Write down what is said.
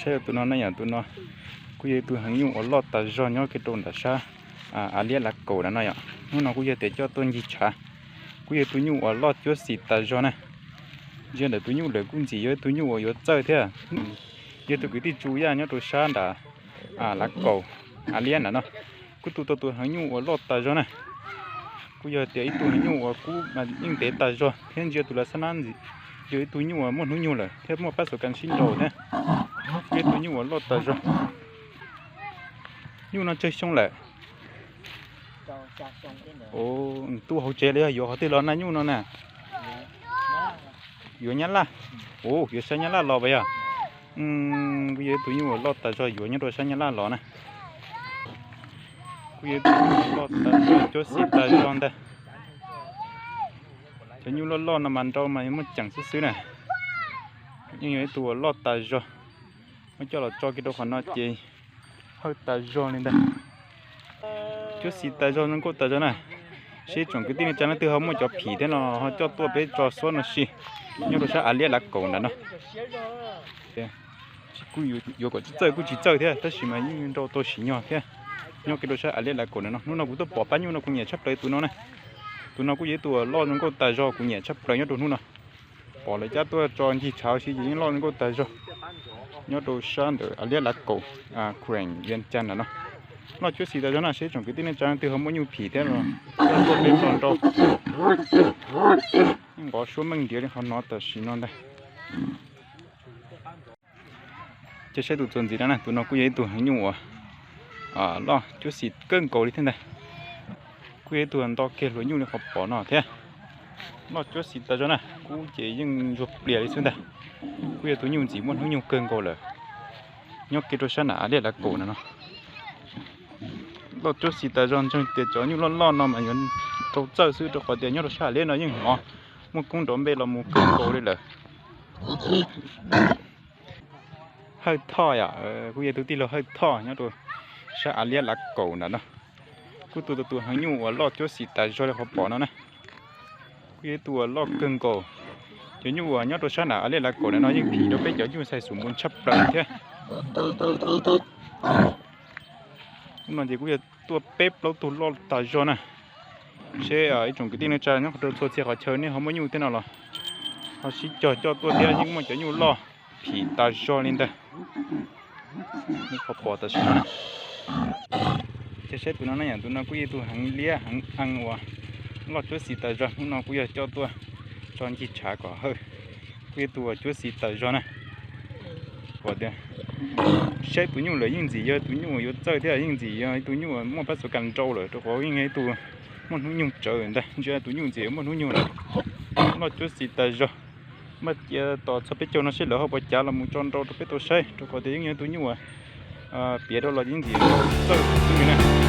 Saib tus no na yom, tus no kuj yog ib tug heev nyuj uas loj tas zog nyob kiag rau nram sab av liab lav kaum na no yom. Hnub no kuj yog tias coj tuaj ncig tshav. Kuj yog tus nyuj uas loj cuab xis tas zog na. Ntsia ntawm tus nyuj lawm kuj ntxim yog ib tug nyuj uas yuav txawj thiab. Yog tus kwv tij Tsu Yaj nyob rau sab nram lav kaum av liab nram no, kuj tu tau tus heev nyuj uas loj tas zog na. Kuj yog tias ib tug heev nyuj uas kub yeej ntev tas zog thiab ntsia tus lawv xab nab ntxim yog ib tug nyuj uas muaj hnub nyoog lawm thiab muaj pab xov kas sib nraus thiab. Kuj yog ib tug nyuj uas loj tas zog. Nyuj no tsawg xyoo lawm? Tu hauv tsev los yog yuav qhov twg los na nyuj no na? Yuav Nyab Laj. Yuav sab Nyab Laj los pas yog? Kuj yog ib tug nyuj uas loj tas zog yuav nyob rau sab Nyab Laj los na. Kuj yog ib tug nyuj loj tas zog cuab xis tas zog ntag. Cov nyuj loj loj no mas nrau mas muaj ceem xwb xwb na. Yeej yog ib tug uas loj tas zog. Muab coj los tso kiag rau qhov no ces hawj tas zog li ntag. Cuab xis tas zog, zoo nkauj tas zog na. Seb tsoom kwv tij neej tsa leej twg ho muaj cov phim thiab no ho coj tuaj peb tso xuab no si. Nyob rau sab av liab lav kaum ntawm no. Kuj yuav kom tsis txawj kuj tsis txawj thiab tab sis mas yeej nrau tau sim nyog thiab. Nyob kiag rau sab av liab lav kaum ntawm no. Hnub no kuv tuaj pom pab nyuj no kuv nyiam tshaj plaws tus no na. Tus no kuj yog ib tug loj zoo nkauj tas zog kuv nyiam tshaj plaws nyob rau hnub no. Pom lawv cab tuaj tso ncig tshav si ces yeej loj zoo nkauj tas zog. Nyob rau sab ntawm av liab lav kaum, Khueem Vias Cas ntawm no. Loj cuab xis tas zog na, seb tsoom kwv tij neej tsa leej twg ho muaj nyuj phim thiab los coj tuaj peb tso nrau. Nqov suab meej ntiav li qhov no tam sim no ntag. Ces saib tus txuas ntxiv no na, tus no kuj yog ib tug heev nyuj uas loj cuab xis kawg nkaus li thiab ntag. Kuj yog ib tug nto kiag hluas nyuj li qhov pom no thiab. Loj cuab xis tas zog na, kub ces yeej ntsuag plias li xwb ntag. Kuj yog tus nyuj ntxim muaj hnub nyoog kawg nkaus lawm. Nyob kiag rau sab nram av liab lav kaum ntawm no. Loj cuab xis tas zog, ntseeg tias cov nyuj loj loj no mas yuav rau txawj xwb rau qhov tias nyob rau sab av liab no yeej hnov muaj koob nrov npe los mus kawg nkaus li lawm. Hawj Thoj yom, kuj yog tus tij laug Hawj Thoj nyob rau sab av liab lav kaum ntawm no. Kuj tu tau tus heev nyuj uas loj cuab xis tas zog li qhov pom no na. Kuj yog ib tug uas loj kawg nkaus. Cov nyuj uas nyob rau sab nram av liab lav kaum ntawm no yeej phim rau peb cov nyuj xais xus npus tshaj plaws thiab. Hnub no ces kuj yog tuaj peb plaub tug loj tas zog na. Seb ib tsoom kwv tij neej tsa nyob rau txhua txhia qhov chaw nej ho muaj nyuj thiab no los ho sib cog coj tuaj thiab, yeej muaj cov nyuj loj phim tas zog li ntag. Qhov pom tam sim no na. Ces saib tus no na yom, tus no kuj yog tus heev liab heev ees uas loj cuab xis tas zog, hnub no kuj yog coj tuaj tso ncig tshav kom hawj. Kuj yog tus uas cuab xis tas zog na. Kom tias saib tus nyuj lawm yeej ntxim yog tus nyuj uas yuav txawj thiab yeej ntxim yog ib tug nyuj uas muaj pab xov kas nrau lawm rau qhov yeej yog ib tug muaj hnub nyoog tsawv ntag, ntsia tus nyuj ntxim muaj hnub nyoog lawm. Loj cuab xis tas zog. Npaj cia tos txog peb caug no seb lawv ho puas cav los mus tso nrau rau peb tau saib rau qhov tias yeej yog tus nyuj uas piav rau los yeej ntxim txawj xwb na.